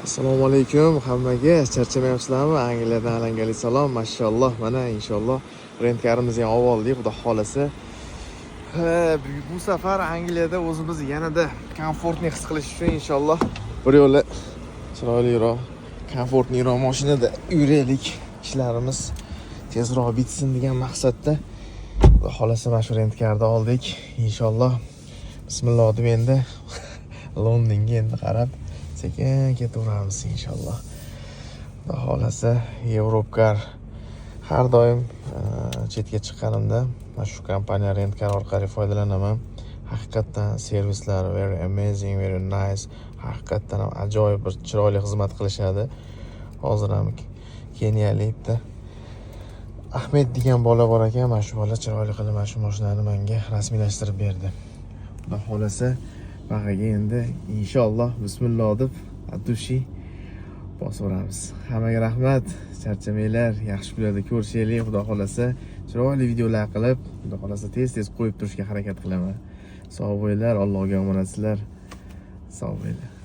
Assalomu alaykum hammaga. Charchamayapsizlarmi? Angliyadan alangali salom. Mashalloh, mana, inshaalloh, rentkarimizni ham olib oldik, xudo xohlasa. Ha, bu safar Angliyada o'zimiz yanada комфортный his qilish uchun, inshaalloh, bir yo'la chiroyliroq, комфортный roq mashinada yuraylik, ishlarimiz tezroq bitsin degan maqsadda, xudo xohlasa, mana shu rentkarni oldik. Inshaalloh, bismillah deb endi Londonga endi qarab sekin ketaveramiz, inshaalloh. Xudo xohlasa, Europcar har doim chetga chiqqanimda mana shu kompaniya Rentkar orqali foydalanaman. Haqiqatdan servislar very amazing, very nice, haqiqatdan ham ajoyib bir chiroyli xizmat qilishadi. Hozir ham keniyalik bitta Ahmed degan bola bor ekan, mana shu bola chiroyli qilib mana shu mashinani menga rasmiylashtirib berdi. Xudo xohlasa, bag'aga endi, inshaalloh, bismillah deb от души bosaveramiz. Hammaga rahmat, charchamanglar, yaxshi kunlarda ko'rishaylik. Xudo xohlasa, chiroyli videolar qilib, xudo xohlasa, tez tez qo'yib turishga harakat qilaman. Sog' bo'linglar, Allohga omonatsizlar, sog' bo'linglar.